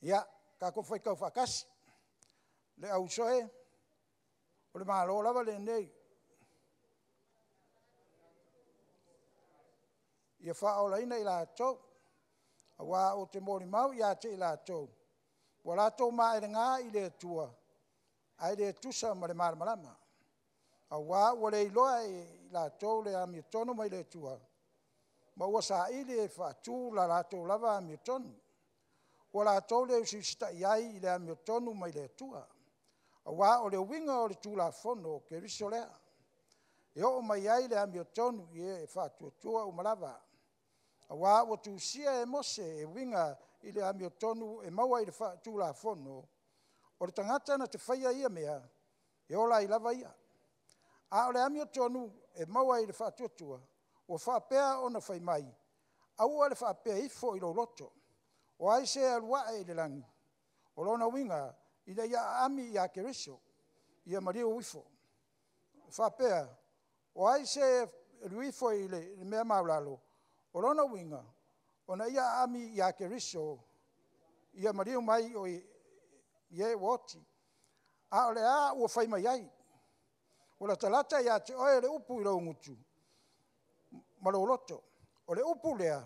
Ia, tatou faitau faatasi. Le auuso e, o le Malo lava lenei ia faaolaina i latou, aua ou te molimau ia te i latou, ua latou maelega i le Atua, ae le tusa ma le malamalama, aua ua le iloa e i latou le amiotonu mai le Atua, ma ua saili e faatu le latou lava amiotonu, ua latou le usiusitai ai i le amiotonu mai le Atua. Aua o le uiga o le Tulafono o Keriso lea, e oo mai ai le amiotonu i e faatuatua uma lava, aua ua tusia e Mose e uiga i le amiotonu e maua i le Tulafono, o le tagata na te faia ia mea, e ola ai lava ia. A o le amiotonu e maua i le faatuatua, ua faapea ona fai mai, aua le faapea ifo i lou loto, o ai se e alu ae i le lagi? O lona uiga, ina ia aami ia Keriso, ia maliu ifo. Faapea, o ai se e alu ifo i le mea maualalo? O lona uiga, ona ia aami ia Keriso, ia maliu mai i e ua oti. A o le a ua fai mai ai? Ua latalata ia te oe le upu i lou gutu ma lou loto. O le upu lea,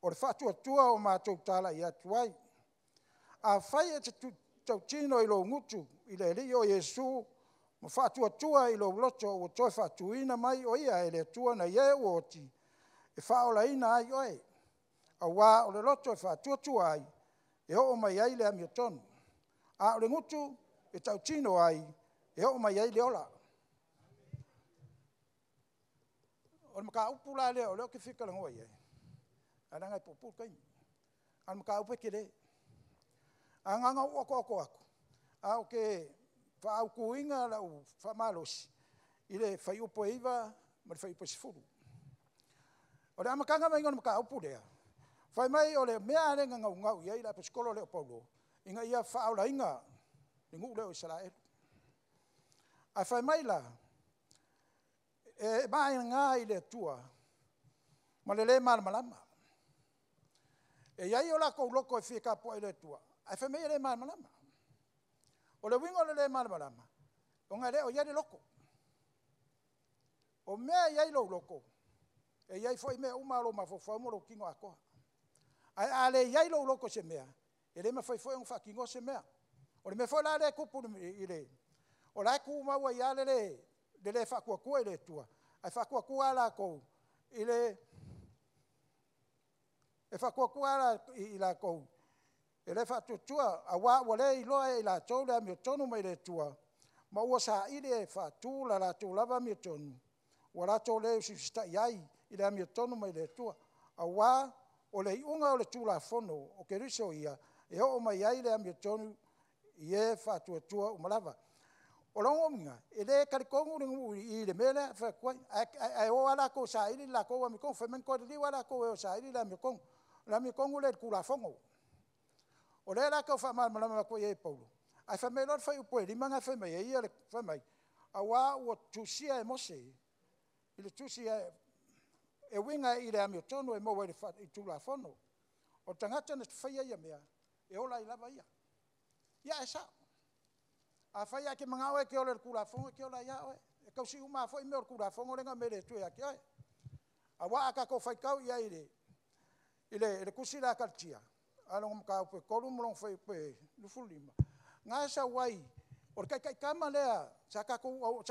o le faatuatua ua matou talai atu ai. Afai e te tautino i lou gutu i le Alii o Iesu ma faatuatua i lou loto ua toe faatuina mai o Ia e le Atua nai e ua oti, e faaolaina ai oe. Aua o le loto e faatuatua ai, e oo mai ai le amiotonu, a o le gutu e tautino ai, e oo mai ai le ola. O le mataupu la lea o lea ou te fia talanoa i ai, ae leaga e puupuu le taimi, a o le mataupu e tele. Ae na ona ou otooto atu, ae ou te faaautuina lau faamalosi i le fuaiupu e 9 ma le fuaiupu e 10. O le amataga mai o le mataupu lea, fai mai o le mea lava lea na naunau i ai le aposetolo lea o Paulo, ina ia faaolaina le nuu lea o Isaraelu. Ae fai mai la, e maelega i le Atua ma le le malamalama. E i ai o latou loto e fia tapuai i le Atua, ae fai mai e le malamalama. O le uiga o le le malamalama, ona e le o i ai le loto. O mea e i ai lou loto, e i ai foi mea uma lava o lou mafaufau ma lou tino atoa. Ae a le i ai lou loto i se mea, e le mafai foi ona faatinoa se mea. O le mea foi la lea e tupu i le… o la e tumau ai lava le le faatuatua i le Atua, ae faatuatua lava latou i le… e faatuatua lava i latou e le faatuatua, aua ua le iloa e i latou le amiotonu mai le Atua, ma ua saili e faatu le latou lava amiotonu, ua latou le usiusitai ai i le amiotonu mai le Atua. Aua o le iuga o le Tulafono o Keriso ia, e oo mai ai le amiotonu i e faatuatua uma lava. O lona uiga, e le talitonu le nuu i i i le mea lea e fai atu ai, ae o lava latou e saili le latou amiotonu. Fai mai na toe liliu lava latou e o e saili le amiotonu, o le amiotonu lea i le Tulafono. O lea la e tau faamalamalama atu i ai e Paulo, ae fai mai loa le fuaiupu 5 lena e fai mai ai, fai mai, aua ua tusia e Mose i le tusi e uiga i le amiotonu e maua i le Tulafono, o le tagata na te faia ia mea, e ola ai lava ia. Ia ae sao, afai lava e te manao oe e te ola i le Tulafono, e te ola ai lava oe. E tausi uma lava foi mea o le Tulafono lea na aumai e le Atua ia te oe. Aua a tatou faitau i ai i le tusi lea a Kalatia lona mataupu e 3 ma lona fuaiupu e 25, na e sau ai, o le taitaitama lea sa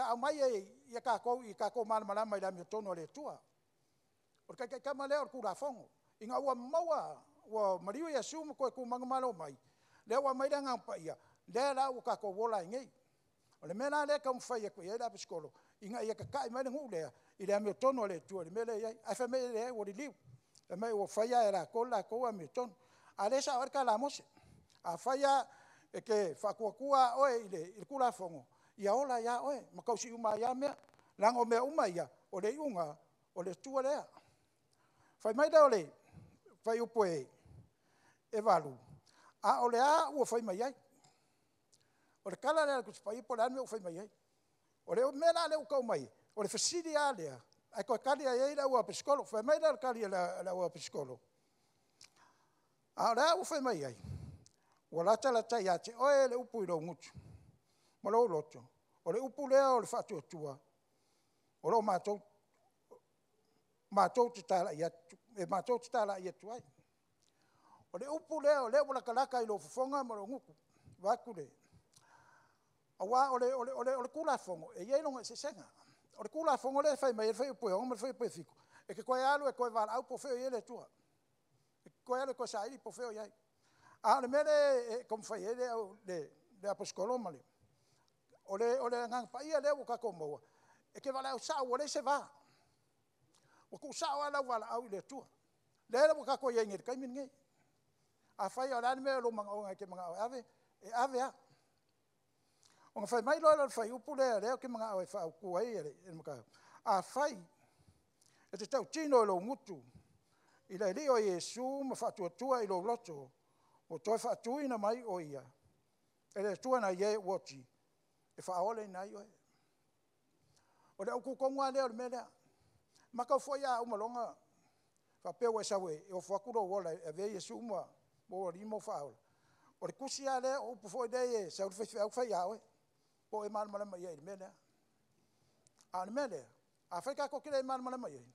aumai ai ia tatou ia tatou malamalama i le amiotonu a le Atua. O le taitaitama lea o le Tulafono, ina ua maua, ua maliu Iesu ma toe tu manumalo mai, lea ua aumai le Agaga Paia, lea la ua tatou ola ai nei. O le mea la lea e taumafai atu i ai le aposetolo, ina ia tatai mai le nuu lea i le amiotonu a le Atua i le mea lea e i ai. Ae fai mai e leai ua liliu, fai mai ua fai lava e latou le latou amiotonu. A o lea e sao ai le tala a Mose, afai lava e te faatuatua lava oe i le Tulafono, ia ola ai lava oe ma tausi uma ai lava mea, leaga o mea uma ia, o le iuga, o le Atua lea. Fai mai lea o le fuaiupu e 8, a o le a ua fai mai ai? O le tala lea a le Tusi Paia po o le a le mea ua fai mai ai. O le mea la lea ua tau mai, o le fesili lava lea, ae toe tali lava i ai le auaposeitolo. Fai mai lea o le tali a le auaposeitolo, a o le a ua fai mai ai? Ua latalata ia te oe le upu i lou gutu ma lou loto, o le upu lea o le faatuatua, o lo o matou tatala'i atu ai. O le upu lea o lea ua latalata i lou fofoga ma lou gutu, vaeatu le... aua o le Tulafono, e i ai lona eseesega. O le Tulafono lea e fai mai ai le fuaiupu e 6 ma le fuaiupu e 7, e te toe alu e toe valaau po o fea o i ai le Atua. E te toe alu e toe saili po o fea o i ai. A o le mea lea e taumafai i ai le Aposetolo ma le... o le Agaga Paia lea ua tatou maua, e te valaau sao ua leai se va. Ua tuusao lava lau valaau i le Atua. Lea ua tatou i ai nei i le taimi lenei. Afai o le a le mea o lou manaoga e te manao e ave, e ave lava. Ona fai mai loa lea o le fuaiupu lea o lea ou te manao e faaautu ai le mataupu, afai e te tautino i lou gutu i le Alii o Iesu ma faatuatua i lou loto ua toe faatuina mai o Ia e le Atua nai e ua oti, e faaolaina ai oe. O le autu tonu lava lea o le mea lea. Matou foi a uma loa ona faapea ua e sau e ofo atu lou ola e avea Iesu ma ou Alii ma ou Faaola, o le tusi lava lea o upu foi ia e sau le faifeau fai ia oe, po o e malamalama i ai i le mea lea. A o le mea lea, afai tatou te le malamalama i ai,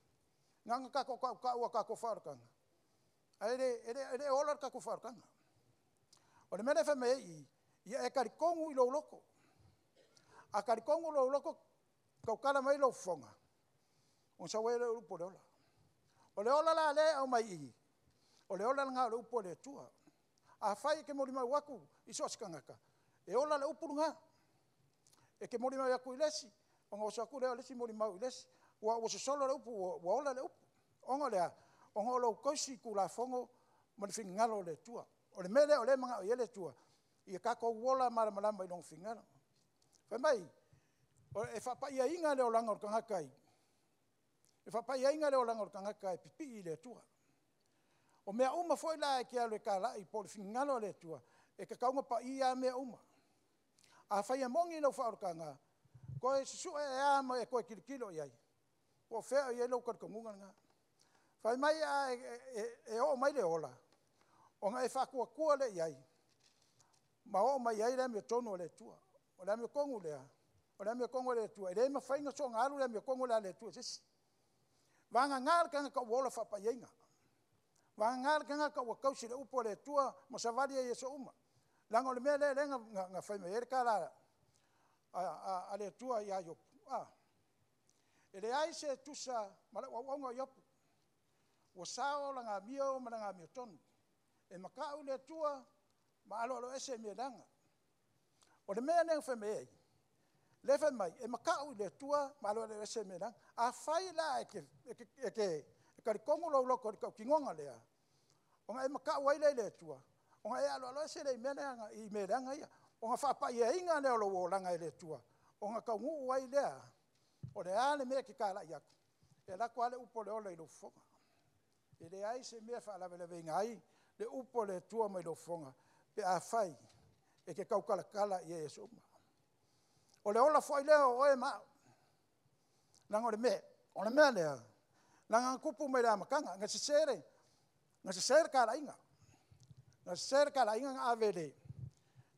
na ona tatou tautau lava o tatou faaolataga, ae le o ola le tatou faaolataga. O le mea lea e fai mai ai i i, ia e talitonu i lou loto, a talitonu lou loto tautala mai lou fofoga, ona sau ai lea o le upu o le ola. O le ola la lea e aumai i i, o le ola lena o le upu a le Atua. Afai e te molimau atu i so o se tagata, e ola le upu lena. E te molimau atu i le isi, ona oso atu lea o le isi molimau i le isi, ua sosolo le upu ua ola le upu. Ona o le a? Ona o lou tausi Tulafono ma le finagalo o le Atua. O le mea lea o lea e manao i ai le Atua, ia tatou ola malamalama i Lona finagalo. Fai mai, e faapaiaina le olaga o le tagata i, e faapaiaina le olaga o le tagata e pipii i le Atua. O mea uma foi la e te alu e talai po o le finagalo o le Atua, e tatau ona paia lava mea uma. Afai e moni lau faaolataga, toe susue ea lava ma e toe tilotilo i ai, po o fea o i ai lou talitonuga lena. Fai mai e oo mai le ola, ona e faatuatua lea i ai, ma oo mai ai le amiotonu a le Atua. O le amiotonu lea, o le amiotonu a le Atua, e le mafai ona soona alu le amiotonu lea a le Atua i se isi. Vagana le tagata ua ola faapaiaina, vagana le tagata ua tausi i le upu a le Atua ma savali ai i aso uma. Leaga o le mea lea na fai mai ai le tala a le Atua ia Iopu, e leai se tusa ma lau auauna o Iopu, ua sao lana amio ma lana amiotonu, e matau i le Atua ma aloaloese i mea leaga. O le mea lea na fai mai ai, lea e fai mai, e matau i le Atua ma aloaloese i mea leaga. Afai la e te talitonu lou loto i le tautinoga lea, ona e matau ai lea i le Atua, ona e aloaloese lea i mea leaga ia, ona faapaiaina lea o lou olaga e le Atua, ona taunuu ai lea, o le a le mea e te talai atu, e alu atu lava le upu o le ola i lou fofoga. E leai se mea e faalavelaveina ai le upu a le Atua mai lou fofoga, pe afai e te tautalatala i ai i aso uma. O le ola foi lea o oe ma au, leaga o le mea lea, leaga na tupu mai le amataga, na sese le talaiga, na sese le talaiga na ave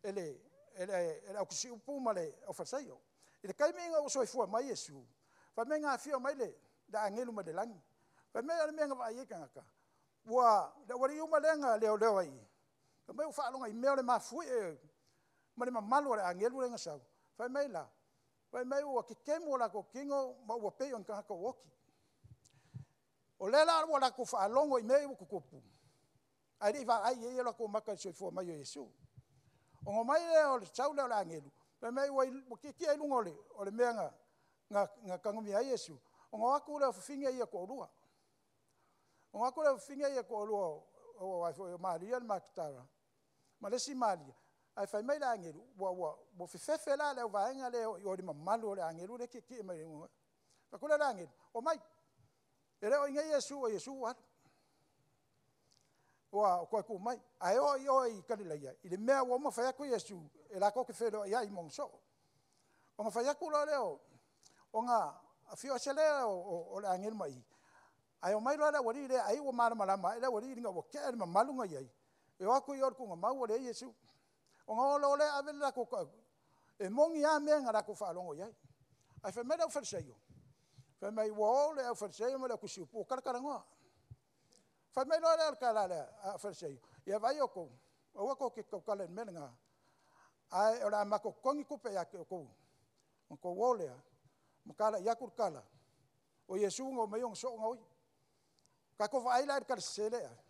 e le autasiupu ma le aufalesaio. I le taimi ina ua soifua mai Iesu, fai mai na afio mai le agelu mai le lagi, fai mai o le mea na vaai ai tagata, le aualii uma lea na leoleo ai i i, fai mai ua faalogo i mea o le mafuie ma le mamalu o le agelu lea na sau, fai mai la, fai mai ua tetemu o latou tino ma ua pei o ni tagata ua oti. O lea la ua latou faalogo i mea ia ua tutupu, ae le i vaai i ai o latou maka i le soifua mai o Iesu. Ona omai lea o le sau lea o le agelu, fai mai ua tietie i luga o le mea na tanumia ai Iesu, ona o atu lea o fafine ia e toalua. Ona o atu lea o fafine ia e toalua o Maria le Maketala ma le isi Maria, ae fai mai le agelu, ua fefefe la le auvaega lea e o i o i le mamalu o le agelu lea e tietie mai luga. Fai atu lea o le agelu, omai, e le o i inei Iesu o Iesu ua alu, ua toe tuu mai, ae o i o i Kalilaia i le mea ua uma ona fai atu Iesu e latou te feiloai ai ma ona soo. Ona fai atu loa lea, ona afio ese lea o le agelu mai i, ae omai loa le aualii lea ai ua malamalama ae le aualii ina ua tea le mamalu na i ai, E o atu i o i le tuugamau ua leai Iesu. Ona o loa lea ave le latou tau, e moni lava mea na latou faalogo i ai. Ae fai mai le aufalesaio, fai mai ua o le aufalesaio ma le autusiupu ua talatalanoa. Fai mai loa lea o le tala a le aufalesaio, ia vaai outou, aua tou te tautala i le mea lena, ae o le a matou totogi tupe ia te outou, ona outou o lea ma talai atu le tala, o Iesu na omai ona soo gaoi. Tatou vaai la i le tala sese lea e ave?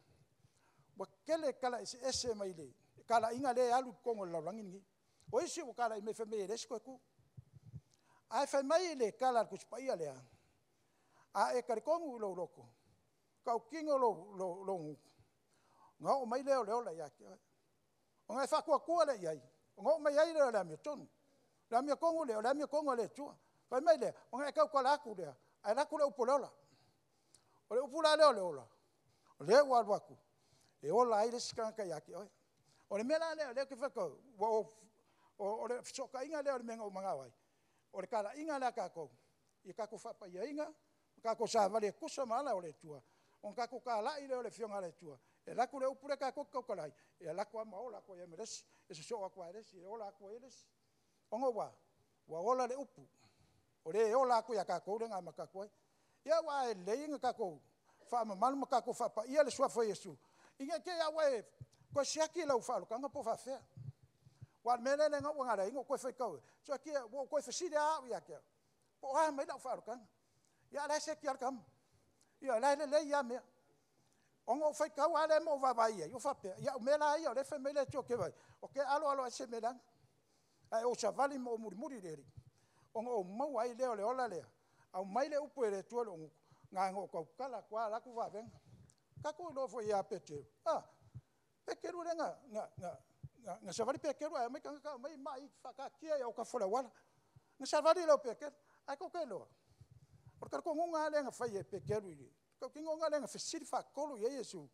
Ua tele tala eseese mai le talaiga lea e alu i totonu o le lalolagi lenei. O isi ua talai mai fai mai e leai se toe tu. Ae fai mai le tala a le Tusi Paia lea, a e talitonu i lou loto, tautino lou gutu, ona oo mai lea o le ola ia te oe. Ona e faatuatua lea i ai, ona oo mai ai lea o le amiotonu. O le amiotonu lea, o le amiotonu a le Atua. Fai mai lea, ona e tautala atu lea, ae alu atu le upu o le ola. O le upu la lea o le ola, o lea ua alu atu, e ola ai le isi tagata ia te oe. O le mea la lea o lea ou te fai atu ai, o le fesootaiga lea o le mea na ou manao ai, o le talaiga lea a tatou, ia tatou faapaiaina, ma tatou savali e tusa ma ala o le Atua, ona tatou talai lea o le Afioga a le Atua, e alu atu le upu lea tatou te tautala ai, e alu atu lava ma ola atu ai ma le isi, e sosoo atu lava e le isi e ola atu ai le isi. Ona ua a? Ua ola le upu, o le e ola atu ia tatou lea na amata atu ai. Ia aua e lelei ona tatou faamamalu ma tatou faapaia le Suafa o Iesu, ina ne i te i lava ua e toe siaki lau faaolataga po o faapefea. Aua o le mea lea ua ala ai ona ou toe faitau, ua ou toe fesili lava au ia te au, po o a mai lau faaolataga? Ia a o la e seki lava le tama. Ioe, o la e lelei lava mea. Ona ou faitau lava lea ma ou vaavaai i ai, ou faapea, i au mea la ia o lea e fai mai le Atua ou te vaai, ou te aloalo ese mea leaga, ae ou savali ma ou mulimuli i le Alii, ona ou maua ai lea o le ola lea, aumai le upu e le Atua i lou gutu, na ona ou tautala atu lava alu atu vavega. Tatou iloa foi ia Peteru, a, Peteru lea na savali Peteru ae omai tagata aumai mai faataatia i autafa o le auala. Na savali le au Peteru, ae tou te iloa, o le talitonuga lava lea na fai e Peteru i le tautinoga lea na fesili faatolu i ai Iesu,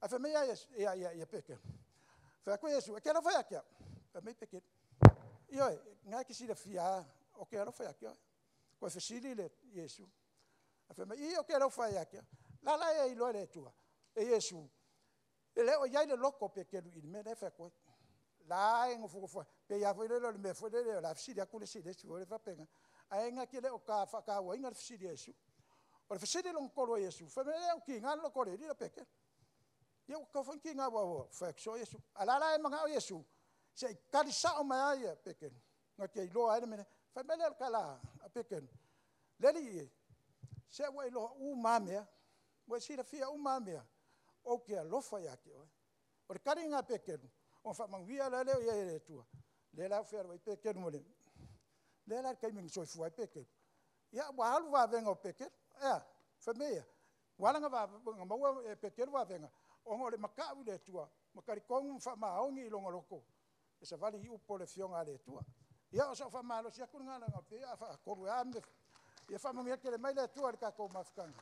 ae fai mai ia Peteru, fai atu Iesu, e te alofa ia te au? Fai mai Peteru, ioe, o lena e te silafia lava ou te alofa ia te oe. Toe fesili Iesu, ae fai mai, i ou te alofa ia te oe. O la la e iloa e le Atua, e Iesu, e le o i ai le loto o Peteru i le mea lea e fai atu ai. O la e nofonofo lava, pei lava foi lele o le mea foi lele o le a fesili atu le isi i le isi foi lea faapena. Ae na te le o faatauaina le fesili a Iesu. O le fesili lona 3 a Iesu, fai mai e le o tiga le loto o le alii ia Peteru. Ia ua tatau foi ona tiga aua ua fai atu soo Iesu. A o la la e manao Iesu, se i tali sao mai lava ia Peteru, na te iloa ai le mea lea. Fai mai lea o le tala a Peteru, le Alii e, se ua e iloa uma lava mea, ua e silafia uma lava mea, ou te alofa ia te oe. O le tali lena a Peteru, ona faamanuia loa lea i ai o le Atua, lea la ua fealuai ai Peteru ma le… lea la i le taimi na soifua ai Peteru, ia ua alu vavega o Peteru. Ae a? Fai mai e a? Ua ala ona maua e Peteru vavega, ona o le matau i le Atua, ma talitonu ma faamaoni i lona loto, e savali i upu o le Afioga a le Atua. Ia o sau faamalosi atu lena leaga e pei o le a faatolu ea a… Ia faamanuia tele mai le Atua i le tatou mafutaga,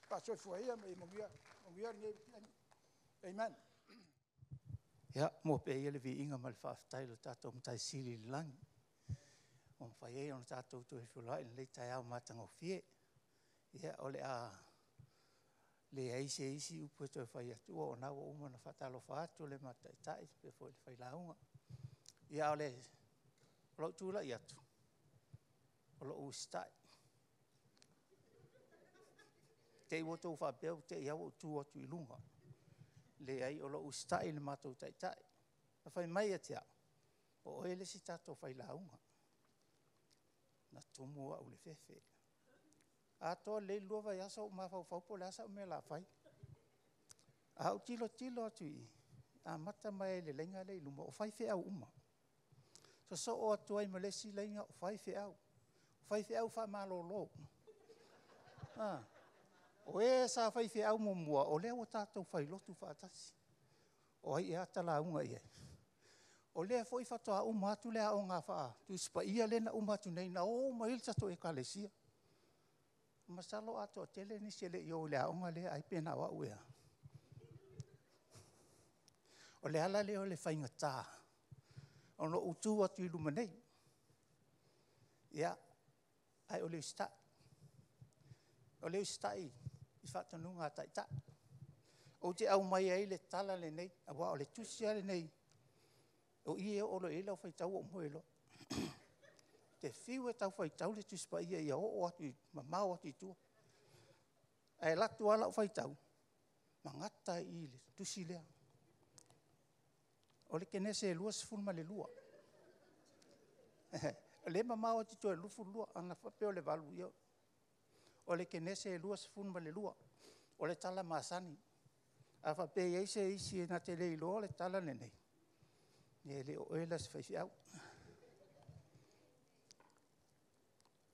faa-soifua ia ma ia manuia lenei afiafi. Amen. Ia, moa pea ia le viiga ma le faafetai i lo tatou Matai Sili i le lagi ua mafai ai ona tatou toe feiloai i lenei taeao matagofie. Ia, o le a leai se isi upu e toe fai atu aua o lena ua uma ona faatalofa atu le matou Taitai faapea foi le failauga. Ia, a o lou tulai atu, o lou usitai. I te'i ua outou faapea ua te i lava ua ou tu atu i luga. Leai, o lou usitai i le matou Taitai. Na fai mai ia te au, o oe le isi tatou failauga. Na tumu au i le fefe. Atoa lelei le 2 vaiaso o ou mafaufau po o le a sau mea o le a fai. Ae ou tilotilo atu i i, amata mai lava i le laina lea i luma o faifeau uma, sosoo atu ai ma le isi laina o faifeau, o faifeau faamalolo. O e sa faifeau muamua, o lea ua tatou failotu faatasi. O ai ea a ta lauga i ai? O lea foi faatoa uma atu le aoga faa-Tusi Paia lea na uma atu nei na o uma i ai le tatou Ekalesia. Masalo a toatele nisi e le i o i le aoga lea ai pe na o au ea. O le ala lea o le faigata ona ou tu atu i luma nei, ia, ae o le usitai. O le usitai i faatonuga a Taitai. Ou te aumaia ai le tala lenei, aua o le tusi lava lenei, o i e oo loa i ai lau faitau ua ou moe loa. Ou te fiu e tau faitau le Tusi Paia ia oo atu mamao atu i tua, ae alu atu lava lau faitau, ma gata ai i i le tusi lea. O le Kenese 22. O lea e mamao atu i tua i le 22, ana faapea o le 8, ia... O le Kenese 22, o le tala masani. A faapea e i ai se isi e na te le iloa le tala lenei, ia e le o oe la o se faifeau.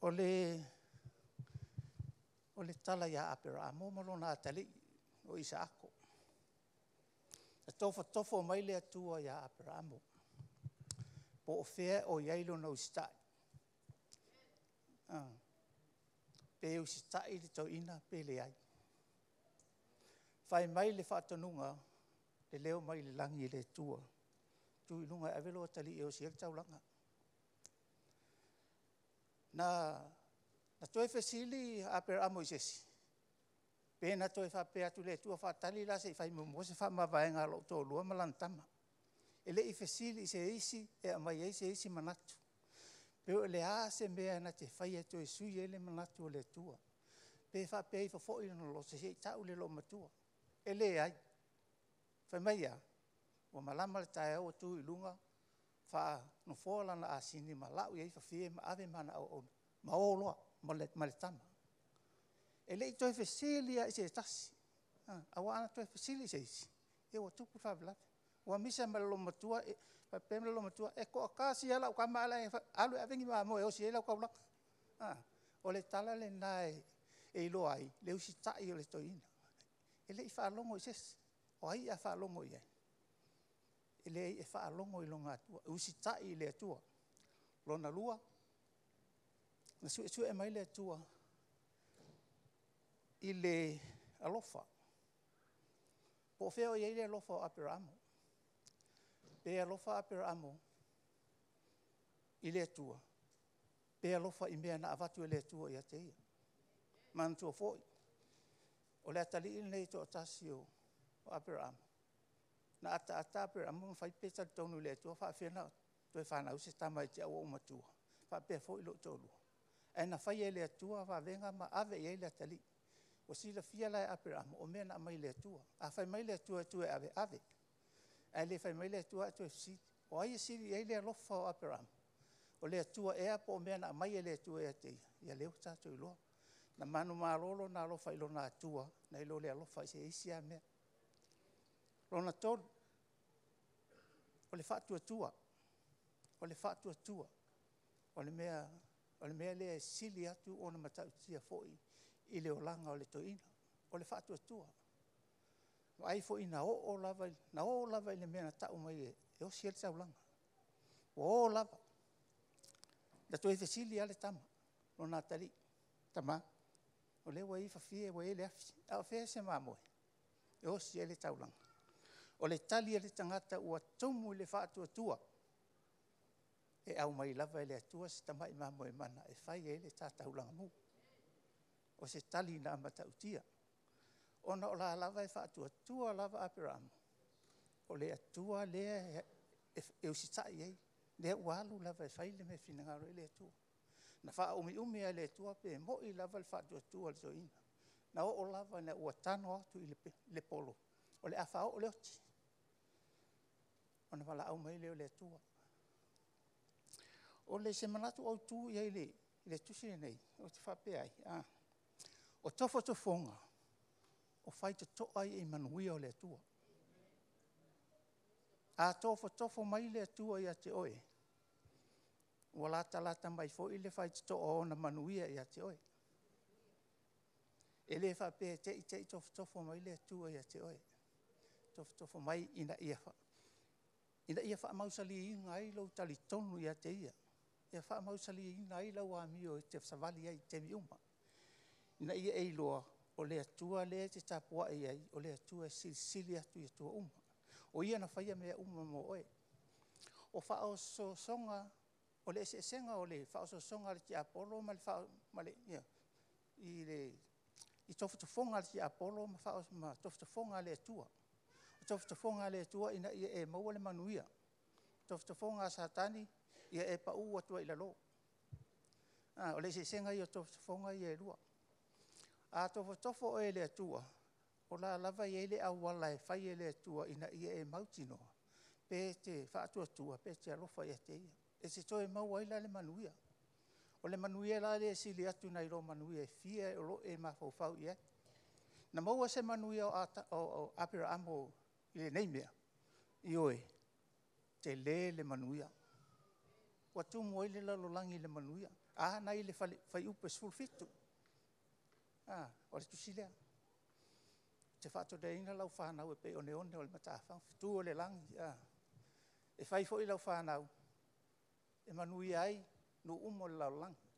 O le tala ia Aperamo ma lona atalii o Isaako. Na tofotofo mai le Atua ia Aperamo, po o fea o i ai lona usitai. Pe usitai le toeaina pe leai. Fai mai le faatonuga, le leo mai le lagi e le Atua, tu i luga e ave lou atalii e osi ai le taulaga. Na toe fesili Aperamo i se isi? Pe na toe faapea atu i le Atua, faatali la se i fai muamua se faamavaega a lou toalua ma lana tama. E le i fesili i se isi e aumai ai se isi manatu. Pe o le a se mea na te faia e toe sui ai le manatu o le Atua. Pe faapea ifo foi lona loto se i tau i le loomatua. E leai. Fai mai e a? Ua malama le taeao ua tu i luga faanofoa lana asini ma lau i ai fafie ma ave ma ana auauna ma o loa ma le tama. E le i toe fesili lava i se tasi, aua ana toe fesili i se isi, ia ua tupu le faalavelave. Ua misa ma le loomatua, faapea le loomatua, e toatasi lava lau tama ae o la e alu e ave ni mamoe e osi ai lau taulaga. O le tala lena e iloa ai le usitai o le toeaina. E le i faalogo i se isi. O ai a faalogo i ai? E leai e faalogo i lona Atua, e usitai i le Atua. Lona lua, na suesue mai le Atua i le alofa. Po o fea o i ai le alofa o Aperamo? Pe alofa Aperamo i le Atua, pe alofa i mea na avatu e le Atua ia te ia? Manatua foi, o le atalii lenei e toatasi o Aperamo, na ataata Aperamo ma fai pe talitonu i le Atua, e faapefea ona toe fanau se tama ia te au ua ou matua, faapea foi lou toalua. Ae na faia e le Atua vavega ma ave i ai le atalii. Ua silafia la e Aperamo o mea na aumai e le Atua. A fai mai le Atua e tuu e ave, ave. Ae le fai mai le Atua ae toe fesili. O ai e sili i ai le alofa o Aperamo? O le Atua ea po o mea na aumai e le Atua ia te ia? Ia lea ua tatou iloa. Na manumalo lona alofa i lona Atua nai lo le alofa i se isi lava mea. Lona tolu, o le faatuatua. O le faatuatua, o le mea lea e sili atu ona matautia foi i le olaga o le toeaina, o le faatuatua. Vaai foi na oo lava i le mea na tau mai e osi ai le taulaga. Ua o lava, na toe fesili lava le tama, lona atalii, tama, o lea ua i ai fafie ua i ai le afi, a o fea se mamoe e osi ai le taulaga? O le tali a le tagata ua tumu i le faatuatua, e aumai lava e le Atua se tamai mamoe mana e fai ai le ta taulaga mu. O se tali na matautia, ona o la e lava e faatuatua lava Aperamo, o le Atua lea e usitai i ai, lea ua alu lava e fai le mea e finagalo i ai le Atua. Na faaumiumi lava e le Atua pe moi lava le faatuatua o le toeaina. Na oo lava ina ua tago atu i le polo o le a faaoo le oti, ona valaau mai lea o le Atua. O se manatu autu i ai i le tusi lenei, ou te faapea ai, o tofotofoga, o faitotoa ia i manuia o le Atua. A tofotofo mai le Atua ia te oe, ua latalata mai foi le faitotoa o ona manuia ia te oe. E le faapea e te i te i tofotofo mai le Atua ia te oe, e tofotofo mai ina ia faamausaliina ai lou talitonu ia te Ia, ia faamausaliina ai lau amio e te savali ai i taimi uma, ina ia e iloa o le Atua lea e te tapuai i ai, o le Atua e silisili atu i Atua uma. O Ia na faia mea uma mo oe. O faaosoosoga, o le eseesega o le faaosoosoga a le tiapolo i i tofotofoga a le tiapolo ma tofotofoga a le Atua. O tofotofoga a le Atua ina ia e maua le manuia. O tofotofoga a Satani, ia e pau atu ai i lalo. O le eseesega ia o tofotofoga ia e lua. A tofotofo oe e le Atua, o la lava e i ai le auala e fai e le Atua ina ia e mautinoa, pe e te faatuatua pe e te alofa ia te Ia. E te toe maua ai la le manuia. O le manuia la lea e sili atu nai lo manuia e fia o lo o e mafaufau i ai. Na maua se manuia o Aperaamo i lenei mea? Ioe, tele le manuia. Ua tumu ai le lalolagi i le manuia. A na i le Fuaiupu 17, o le tusi lea. Ou te faatonuina lau fanau e pei o le oneone o le matafaga, fetu o le lagi. E fai foi lau fanau e manuia ai nuu uma o le lalolagi.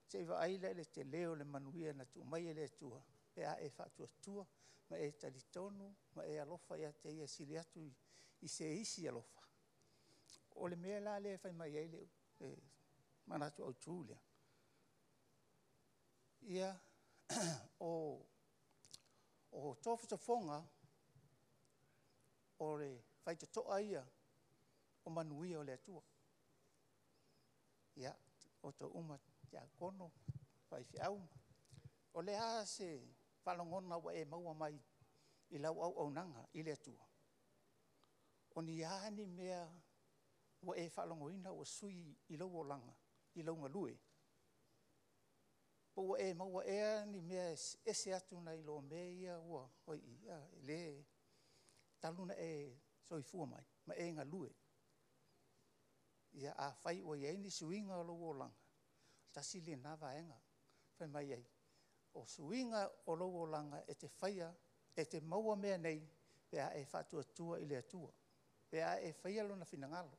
Se i vaai la i le tele o le manuia na tuu mai e le Atua pe a e faatuatua ma e talitonu ma e alofa ia te Ia e sili atu i se isi alofa. O le mea la lea e fai mai ai le manatu autu lea, ia o tofotofoga, o le faitotoa ia o manuia o le Atua. Ia, outou uma tiakono, faifeau, o le a se faalogona ua e maua mai i lau auaunaga i le Atua? O a ni mea ua e faalogoina ua sui i lou olaga i lou galue? Po ua e maua ea ni mea e ese atu nai lo mea ia ua i i, le talu ona e soifua mai ma e galue? Ia afai ua i ai ni suiga o lou olaga, tasi lena vaega. Fai mai ai, o suiga o lou olaga e te faia, e te maua mea nei pe a e faatuatua i le Atua, pe a e faia Lona finagalo.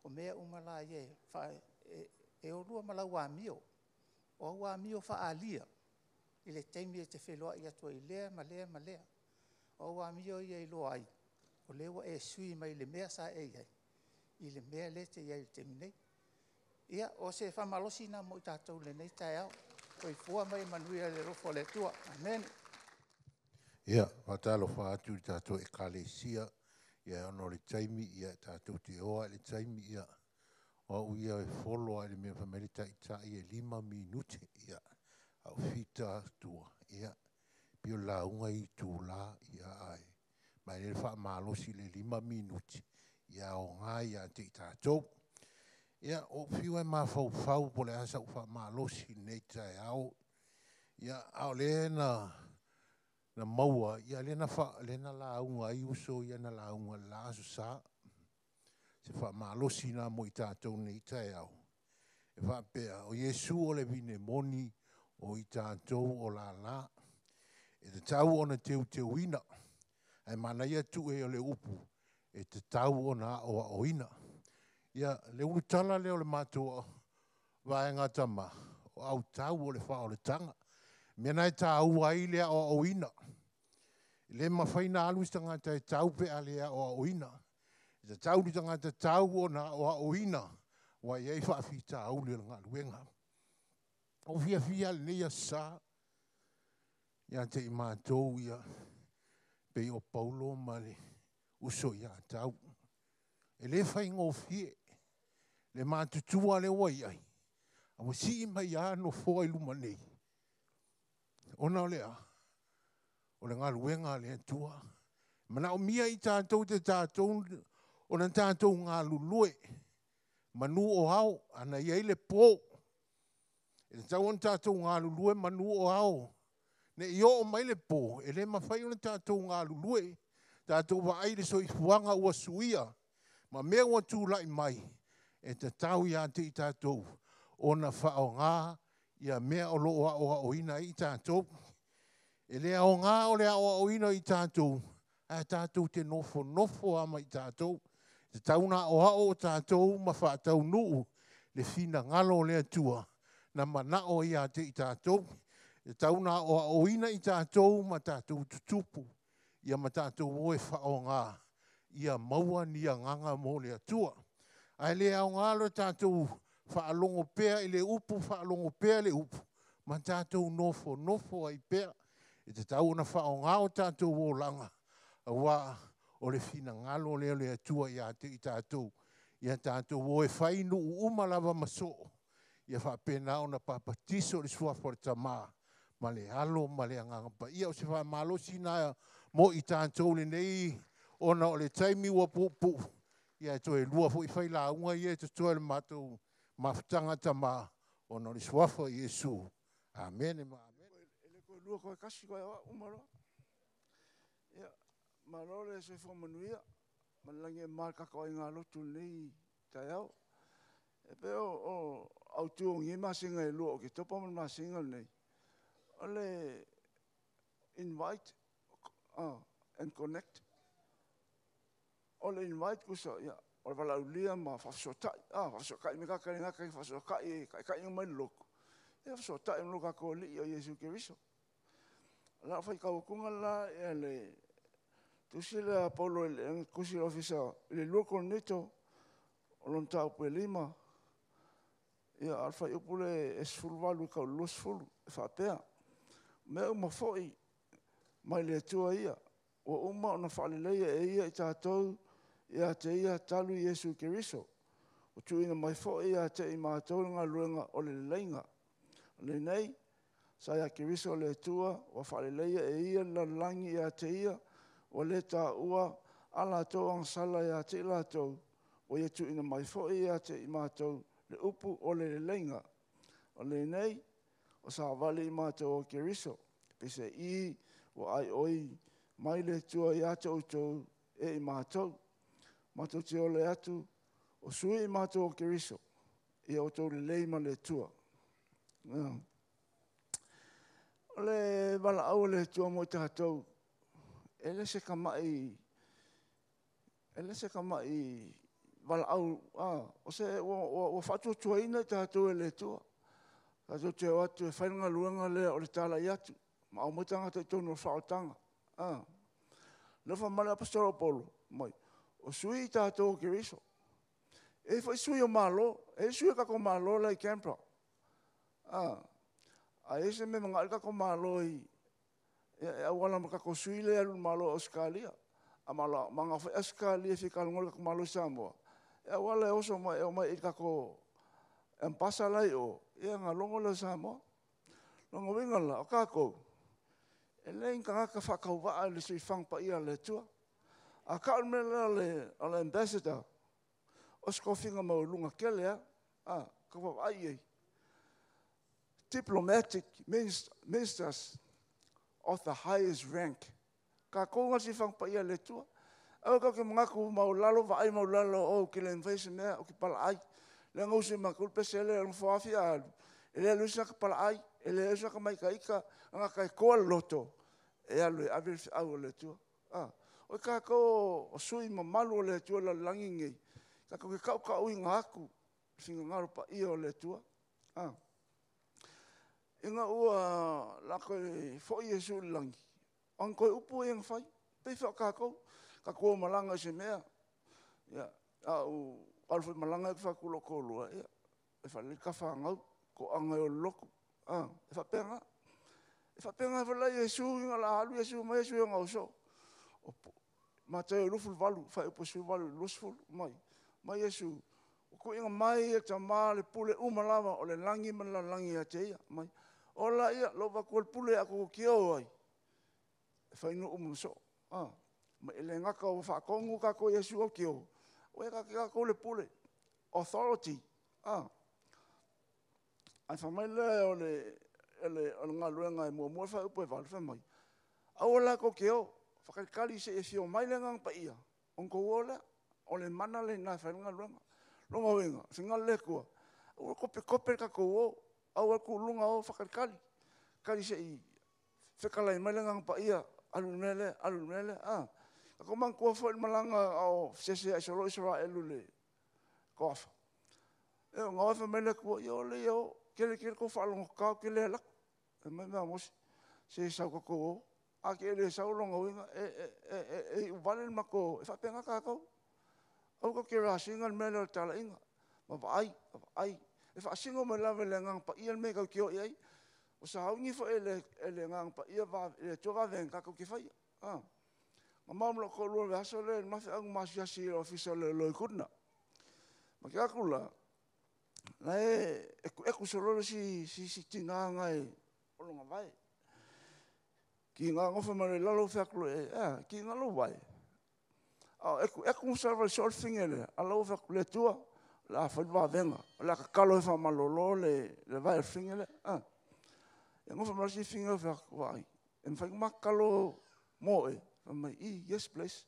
O mea uma la ia e o lua ma lau amio. O au amio faaalia i le taimi e te feiloai atu ai i lea ma lea ma lea. O au amio ia e iloa ai, o lea ua e sui mai le mea sa e i ai, i le mea lea e te i ai i le taimi nei. Ia, o se faamalosi lena mo i tatou i lenei taeao. Soifua ma ia manuia i le alofa o le Atua. Amene. Ia, faatalofa atu i le tatou Ekalesia, ia ona o le taimi, ia tatou te o lava i le taimi, ia o au ia e folo lava i le mea fai mai le taitai e 5 minute, ia a o fita atu, ia pei o le lauga i itula, ia ae ma e lelei le faamalosi i le 5 minute, ia aoga ia te i tatou. Ia, ua ou fiu lava e mafaufau po o le a sau faamalosi i lenei taeao, ia a o lea na maua, ia lea na lauga ai uso ia na lauga i le la Aso Sa. Se faamalosi lena mo i tatou i lenei taeao. E faapea, o Iesu o le vine moni, o i tatou o lala. E tatau ona teuteuina, ae manaia tuu o le upu, e tatau ona aoaoina. Ia, le ulutala lea o le matou vaega tama, o autau o le faaolataga. Mea na e tāua ai le aoaoina. E le mafai ona alu se tagata e tau pe a le aoaoina. E tatau le tagata tau ona aoaoina, ua i ai faafitauli o le galuega. O fiafia lenei aso Sa, ia te i matou ia, pei o Paulo ma le uso ia tau. E le faigofie le matutua lea ua i ai, a ua sii mai lava nofoa i luma nei, ona o le a? O le galuega a le Atua. Manaomia i tatou te tatou ona tatou galulue, manu o ao, ana i ai le po. E tatau ona tatou galulue manu o ao. Ne i oo mai le po, e le mafai ona tatou galulue. Tatou vaai le soifuaga ua suia, ma mea ua tulai mai, e tatau ia te i tatou ona faaaoga ia mea o lo o aoaoina ai i tatou. E le aoga o le aoaoina i tatou, ae tatou te nofonofo lava ma i tatou. E tatau ona aoao o tatou ma faataunuu le finagalo o le Atua na manao ia te i tatou. E tatau ona aoaoina i tatou ma tatou tutupu, ia ma tatou o e faaaoga, ia maua ni agaga mo le Atua. Ae le aoga lo tatou faalogo pea i le upu, faalogo pea le upu, Ma tatou nofonofo ai pea. E tatau ona faaaoga o tatou olaga, auā o le finagalo lea o le Atua ia te i tatou, ia tatou o e fai nuu uma lava ma soo, ia faapena ona papatiso i le suafa o le Tamā ma le Alo ma le Agaga Paia. O se faamalosi lena mo i tatou lenei, ona o le taimi ua puupuu, ia e toe lua foi failauga ia e totoe i le matou mafutaga Tama, ona o le suafa o Iesu. Amene ma amene. E le toe lua toe tasi toe o au uma loa. Ia, malo le soifua manuia ma le lagi e mama i le tatou aiga lotu i lenei taeao. E pei o autu o nei masina e lua o Oketopa ma le masina lenei, o le invite and connect. O le invite tusa, ia, o le valaaulia ma faafesootai, faafesootai me tagata e le gata i faafesootai e taitai mai le lotu, ia fesootai ma lo tatou Alii o Iesu Keriso. O lau faitau atuga la ia le tusi lea a Paulo i le tusi i le Ofisa i le 2 Korinito o lona mataupu e 5, ia a o le fuaiupu lea e 18 e tau i le 20, e faapea, mea uma foi mai le Atua ia, ua uma ona faaleleia e ia i tatou ia te ia talu Iesu Keriso. Ua tuuina mai foi ia te i matou le galuega o le leleiga. O lenei, sa ia Keriso le Atua, ua faaleleia e ia le lalolagi ia te ia, ua le taua a latou agasala ia te i latou, ua ia tuuina mai foi ia te i matou le upu o le leleiga. O lenei, o savali i matou o Keriso, peiseai ua aioi mai le Atua ia te outou e i matou. Matou te ole atu, o sui i matou o Keriso, ia outou lelei ma le Atua. O le valaau o le Atua mo i tatou, e le se tamai, e le se tamai valaau, o se, ua faatuatuaina i tatou e le Atua. Tatou te o atu e fai le galuega lea o le talai atu, ma aumai tagata i totonu o le faaolataga. Lea fai mai le aposetolo o Paulo, mai, o sui i tatou o Keriso. E i ai foi sui o Malo, e i ai sui o tatou Malo la i Canberra. A i ai se mea manao ai le tatou Malo i, e auala ma tatou sui lea e alu i le Malo o Ausetalia. A manao foi Ausetalia e fia talanoa i le tatou Malo i Samoa, e auala e oso mai, e omai i le tatou Ambasa la i o, ia ona logo lea o Samoa. Lona uiga la, o tatou, e le ni tagata faatauvaa i le siufaga paia a le Atua. A tau le mea lea o le ambassador, o se tofiga maualuga tele lava, tau vaavaai i ai. Diplomatic ministers of the highest rank. Tatou na siufaga paia a le Atua. Aua tatou te manatu maualalo, vaai maualalo, ou te le mafai se mea, ou te palaai. Le ga usi matou le pese lea, o foafi a alu, e le alu se palaai, e le alu se maitaita, gata e toa le loto, e alu e ave le feau a le Atua. O tatou o sui mamalu o le Atua i le lalolagi lenei, tatou te tautauina atu le finagalo paia o le Atua. Ina ua latou foi Iesu i le lagi, o ana toe upu ia na fai, pei foi o tatou, tatou o malaga i se mea. Ia, a ou alu foi i malaga e fai atu i lou toalua, ia, e faalelei ta fanau, toaga e o i le lotu. E faapena. E faapena foi la Iesu, ina o le a alu Iesu mai Iesu i ona uso. Mataio 28, fuaiupu 18 i le 20, mai, mai Iesu, ua tuuina mai e Tama le pule uma lava o le lagi ma le lalolagi ia te ia. Mai, ola ia, lou avatua le pule a tou te o ai, e fai nuu ma soo. Ma e le gata ua faatonu tatou Iesu au te o, ua ia tatou le pule, authority. Ae fai mai lea o le galuega e muamua le fuaiupu e 8, fai mai, aua la tou te o, faatalitali se i afio mai le Agaga Paia, ona outou o lea. O le mana lena e fai le galuega. Lona uiga, finagalo le Atua, aua le topetope le tatou o, aua le tuuluga o, faatalitali. Tali se i fetalai mai le Agaga Paia, alu i le mea lea, alu i le mea lea. Tatou manatua foi le malaga o feseseai solo Isaraelu i le toafa. E o fai mai le Atua, ia o lea o, tele tele tou faalogotata ou te le alu atu. Fai mai la Mose, se sau tatou o. A te le sau lona uiga, e iu vale le matou, e faapena tatou. Aua tou te rush ina le mea lea o le talaiga. Ma vaai, ma vaai. E faasino mai lava e le Agaga Paia le mea e tau te o i ai. O sauni foi e le Agaga Paia le Atua vavega tatou te faia. Na ma ma lou toalua i le vaiaso lea i le ma feau na ma asiasi i le Ofisa o Leoleo i Kudna. Ma te atu la, la e ekueku solo le si tina na e o lona vae. Ki ngā ngofa mai le lalo fai atu loa i ai, "E a, ki ngā lou vae." A o ekueku ma savali soo le fafine lea, a la ua fai atu, "Le Atua, o le a fai le vavega, o le a tatalo e faamalolo le vae o le fafine lea." E gofa ma le isi fafine fai atu, "Vaai, e mafai ona ma tatalo mo oe?" Fai mai, "Yes please."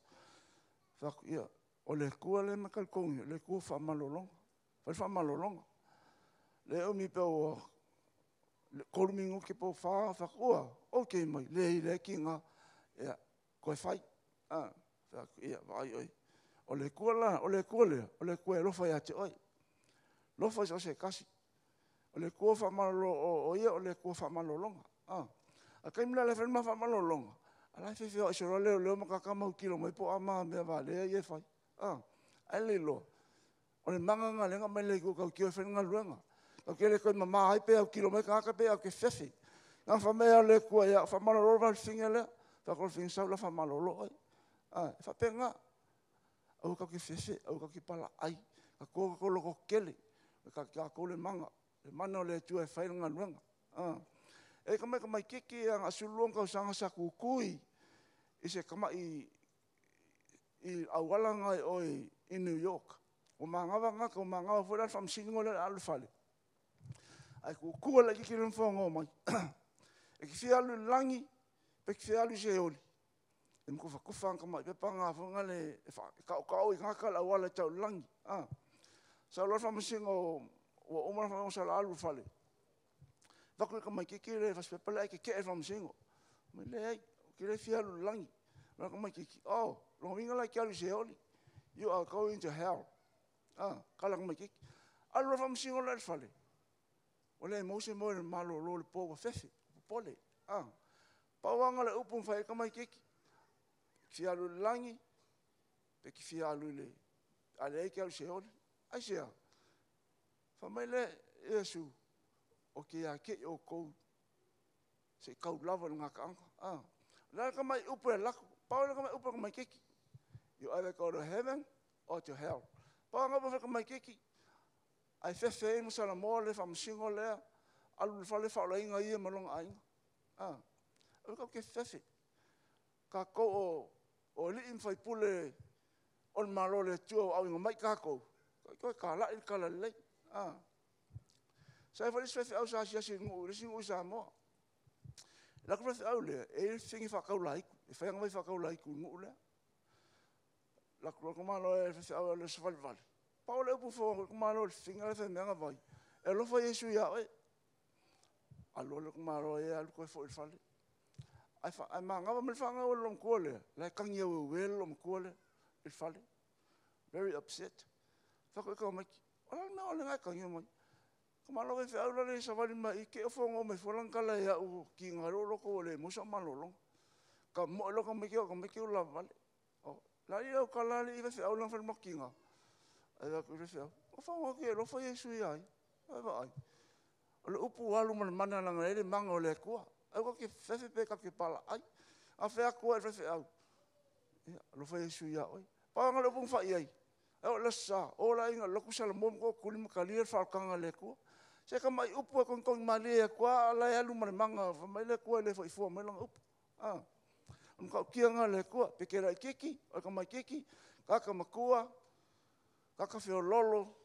Fai atu, "Ia, o le Atua lea e talitonu nei, o le Atua o faamalologa. Fai le faamalologa." Le umi pe ua 3 minute po o 4, fai atu, "Ua, ok mai." Leai, leai tiga. Ia, toe fai. Fai atu, "Ia, vaai oe. O le Atua la, o le Atua lea, o le Atua e alofa ia te oe. Alofa i so o se tasi. O le Atua faamalolo, o ia o le Atua faamalologa." A taimi la e fai le ma faamalologa, a la e feofeoai solo leoleo ma tagata ma autilo mai po o a ma mea valea ia e fai. Ae le iloa, o le mana lena o lea na aumai le Atua tatou te o e fai le galuega. Tatou te le toe mama ai pe autilo mai tagata pe tatou te fefe. Na fai mai lava le Atua ia au, faamalolo le vae o le fafine lea. Fai atu le fafine, sau la faamalolo oe. E faapena. Aua tatou te fefe, aua tatou te palaai, tatou o tatou lototetele, o tatou le mana. O le mana o le Atua e fai le galuega. E ka mai tamaitiiti agai i le 12 tausaga sa tutu i se tamai i auala na i o i New York. Ua manava tagata, ua manava foi la i le faamasino lea o le a alu i le fale, ae tutu lava le laitiiti lea ma fonoa mai. E te fia alu i le lagi, pe e te fia alu i Seoli? E ma tufatufa lana tamai pepa lena foi lea e taotao i tagata le auala e tau i le lagi. Sau loa le faamasino ua uma le faamasino sa alu i le fale, avatu le tamaitiiti le fasipepa lea ae tetee le faamasino. Fai mai, leai, ou te le fia alu i le lagi. Fai atu le tamaitiiti, oh, lona uiga la e te alu i Seoli. You are going to hell. Tala le tamaitiiti. Alu loa le faamasino la i le fale, ua le maua se moe i le malolo i le po ua fefe, popole. Pau lava le upu na fai ai le tamaitiiti, e te fia alu i le lagi, pe e te fia alu i le... a leai e te alu i Seoli. Aisea? Fai mai le Iesu, ou te ia te i outou se i tau lava i le gataaga. O le a le tamai upu e alu atu, pau le tamai upu a le tamaitiiti, you either go to heaven or to hell. Pau lava upu a le tamaitiiti, ae fefe ai ma Salamo le faamasino lea, alu i le fale faaolaina ia ma lona aiga. Aua tatou te fefe. Tatou o alii ma faipule o le Malo o le Atua ua auina mai tatou, toe talai le talalelei. Sa i ai foi le isi faifeau sa asiasi i le nuu, le isi nuu i Samoa. E alu atu le faifeau lea, e i ai le fafine faatau laiku, e fai ana vaifakau laiku i le nuu lea. Alu atu loa le tamaloa e faifeau e alu e savalivali, pau le upu na fou atu ai le tamaloa i le fafine la e fai mai ana vai, e alofa Iesu ia oe. Alu loa le tamaloa ia alu toe foi i le fale. Ae manava mai le fanau a le loomatua lea, la e tagi aueue le loomatua lea i le fale. Very upset. Fai atu i tamaiti, o le a le mea o le a e tagi mai? Tamaloa faifeau la le savali mai i i, te i ua fono mai fua lana tala ia au ua tiga ai lou loto ua le maua sau malologa. Tamoe loa tamaiti o tamaiti ua lavale. O le a lau tala alii faifeau leaga fai ma tiga? Ae fai atu le faifeau, ua fono atu e alofa Iesu ia ia. Ae vaai, o le upu ua alu ma le mana leaga e i ai le mana o le Atua. Aua tatou te fefe pe tatou te palaai. A fai atu ai le faifeau, ia alofa Iesu ia oe. Pau lava lena o le upu na fai i ai, e oo i le Aso Sa, o le aiga i le lotu Salamo ma tuli ma talia le faaolataga a le Atua. Se tamai upu e togitogi malie atu lava, a o la e alu ma le mana, fai mai le Atua e le foi fua mai lana upu. O le matautia lena a le Atua, pe te laitiiti, o le tamaitiiti, tagata matua, tagata feoloolo,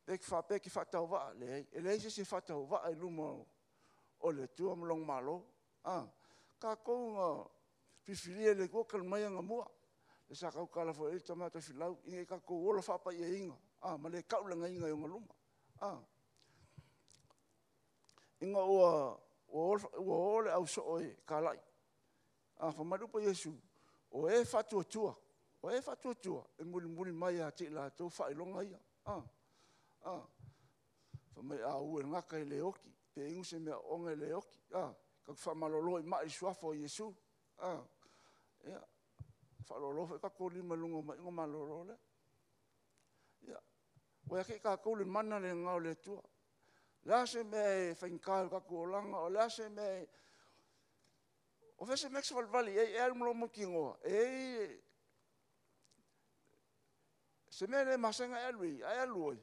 pe te faapea e te faatauvaa, leai, e leai se isi e faatauvaa i luma o le Atua ma lona Malo. Tatou na filifilia e le Atua talu mai anamua. Lea sa tautala foi i ai le tama ia Tofilau, ina ia tatou ola faapaiaina ma le taulagaina i ona luma. Ina ua o le ausoo e talai, fai mai le upu a Iesu, o e faatuatua, o e faatuatua, e mulimuli mai ia te i latou faailoga ia. Fai mai a u e le gata e le oti, pe inu se mea oona e le oti. Tatou te faamalolo i mai i le suafa o Iesu. Ia, faaloalo foi tatou lima i luga o mai ona malolo lea. Ia, ua ia te i tatou le mana le na o le Atua. Le a se mea e faigata i lo tatou olaga, o le a se mea e... O fea se mea e te savalivali i ai e alu ma lou mautinoa, e i ai se mea le masani ona e alu i ai, ae alu ai, o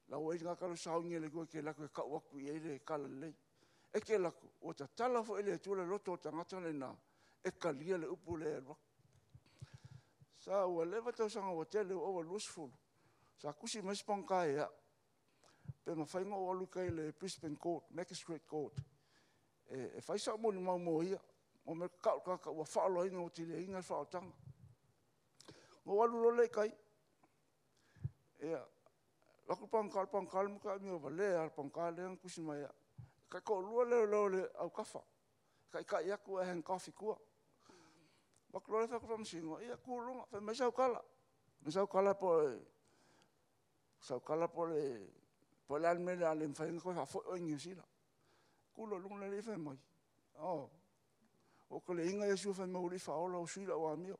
la ua i ai le tagata la e sauni e le Atua e te alu atu e tau atu i ai le Talalelei. E te alu atu, ua tatala foi e le Atua le loto o le tagata lena, e talia le upu lea e alu atu. Sa ua leva tausaga ua tele ua ova i le 20, sa tusi mai si pagota ia au, pe mafai ona ou alu i tai i le Brisbane Court, Magistrate Court e fai sau molimau mo ia, mo le mea e tau o le tagata ua faaolaina ua teliaina le faaolataga. Ona ou alu loa lea i tai, ia, alu atu le pagota, o le pagota le matua amiovalea lava o le pagota lea na tusi mai ia au. E tai-toalua leoleo i autafa, e taitai atu ae handcuff i tua. Ou alu atu loa fai atu le faamasino, ia tu i luga, fai mai sau tala, fai mai sau tala po o le a le mea o le a le mafai ai ona toe faafoi oe i Niu Sila. Tu loa i luga le alii fai mai, ua ou taliaina Iesu fai mai ua Alii Faaola ua sui lau amio.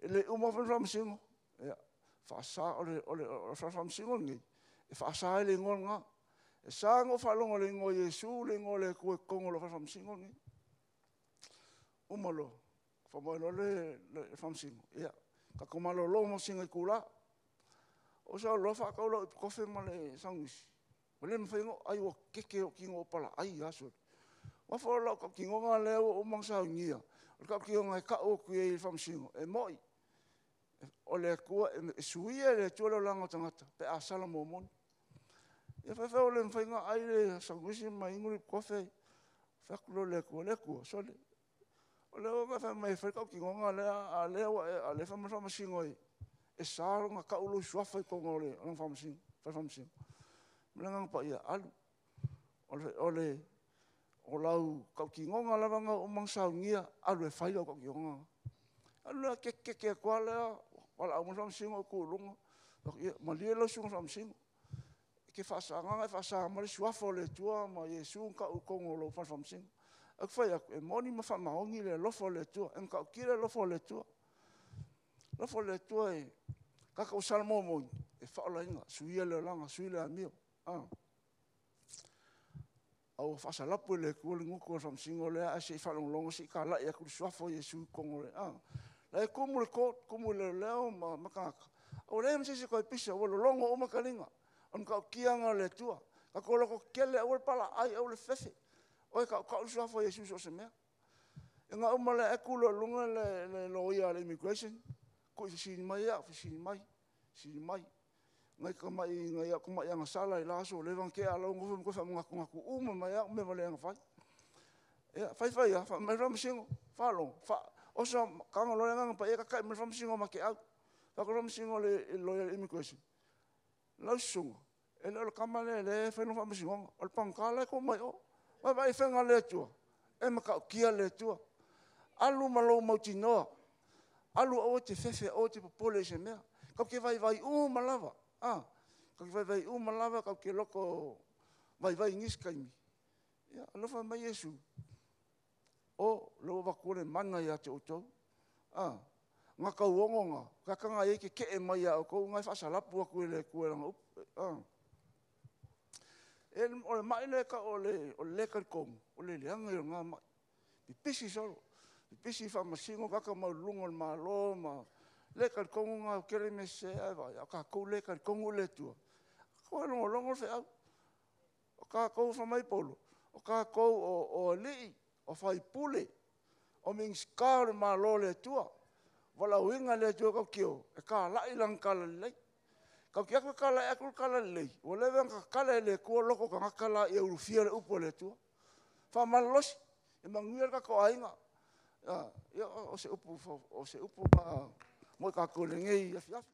E le i uma foi le faamasino, ia, faasa, o le fale faamasino lenei, e faasa ai le igoa lena. E sa ona ou faalogo i le igoa o Iesu le igoa o le Atua i totonu o lou fale faamasino lenei. Uma loa, fai mai loa le faamasino, ia, tatou malolo mo sina itula. Ou sau loa faatau lau epikofe ma le sanuisi, ua le mafai ona ou ai ua keke lou tino ua palaai lava sole. Aua foi o lau tautinoga lea ua uma ona saunia, o le tautinoga e tau atu i ai i le faamasino, e moni, o le Atua, e suia e le Atua le olaga o tagata pe a sala muamua. Ia fai fai ua le mafai ona ai le sanuisi ma inu le epikofe, fai atu loa i le Atua, Le Atua, sole, o lea ua e fai mai e fai le tautinoga lea, a o lea e fai mai le faamasino e sa ona tau lou suafa i totonu o le fale faamasino. Fai mai le Agaga Paia, alu, o lau tautinoga lava lena ua uma ona saunia, alu e fai lau tautinoga lena. Alu lea keke keke atu lava lea, valaau mai le faamasino ou tu i luga, fai atu, ia malie lau susuga i le Faamasino, e te faasa, na ona e faasa mai le suafa o le Atua ma Iesu na tau i totonu o lou fale faamasino. Ou fai atu, e moni ma faamaoni le alofa o le Atua, e matautia le alofa o le Atua. O le alofa o le Atua e tagata ua sala muamua, e faaolaina, suia le olaga, sui le amio. A ua faasalapu e le Atua le gutu o le faamasino lea, ae se i faalogologo se i talai atu le suafa o Iesu i totonu o le… O la e tumu le court, tumu i leoleo ma tagata, ae ua leai ma se isi e toe pisa, ua lologo uma taliga. O le matautia lena o le Atua. Tatou lototetele, aua le palaai, aua le fefe, o e tautau le suafa o Iesu i so o se mea. Ona uma lea, tu loa i luga le loia a le Immigration, fesili mai au, fesili mai, fesili mai. Nai au tamai agasala i la aso ua leva ona tea, a o la e ua nofo ma toe faamanatunatu uma mai lava au mea valea na fai. Ia, fai fai lava, fai mai le faamasino, faalogo, oso, tago loa le Agaga Paia tatai mai le faamasino ma keau. Fai atu le faamasino i le loia a le Immigration, lau susuga, e le o le tama lea o lea e fai lana faamasinoga, o le pagota la e tu mai o. Vaai i le faiga a le Atua? E matautia le Atua. Alu ma lou mautinoa, alu aua e te fefe aua e te popole i se mea. Tatou te vaivai uma lava, tatou te vaivai uma lava, tatou te loto vaivai i nisi taimi. Ia alofa mai Iesu, o lea ua avatu le mana ia te outou. Gatauono ga, tagata na e tetee mai ia outou, o na e faasalapu atu e le Atua i Lana upu. O le mai lea e tau o le le talitonu, o le leaga ia o lena mai. Pipisi solo, pipisi i faamasino, tagata maualuluga o le Malo, ma le talitonu na, ua tele mea sese, ae vaai, o tatou lea e talitonu i le Atua, tatou e logologo le feau. O tatou, fai mai Paulo, o tatou o alii, o faipule, o Minisita o le Malo o le Atua, valaauina e le Atua tatou te o e talai Lana Talalelei. Tatou te o atu e talai atu le Talalelei, ua leva ona tatala e le Atua loto o tagata la ia ulufia le upu a le Atua. Faamalolosi, e manuia le tatou aiga. Ia, o se upu lena mo i tatou i lenei afiafi.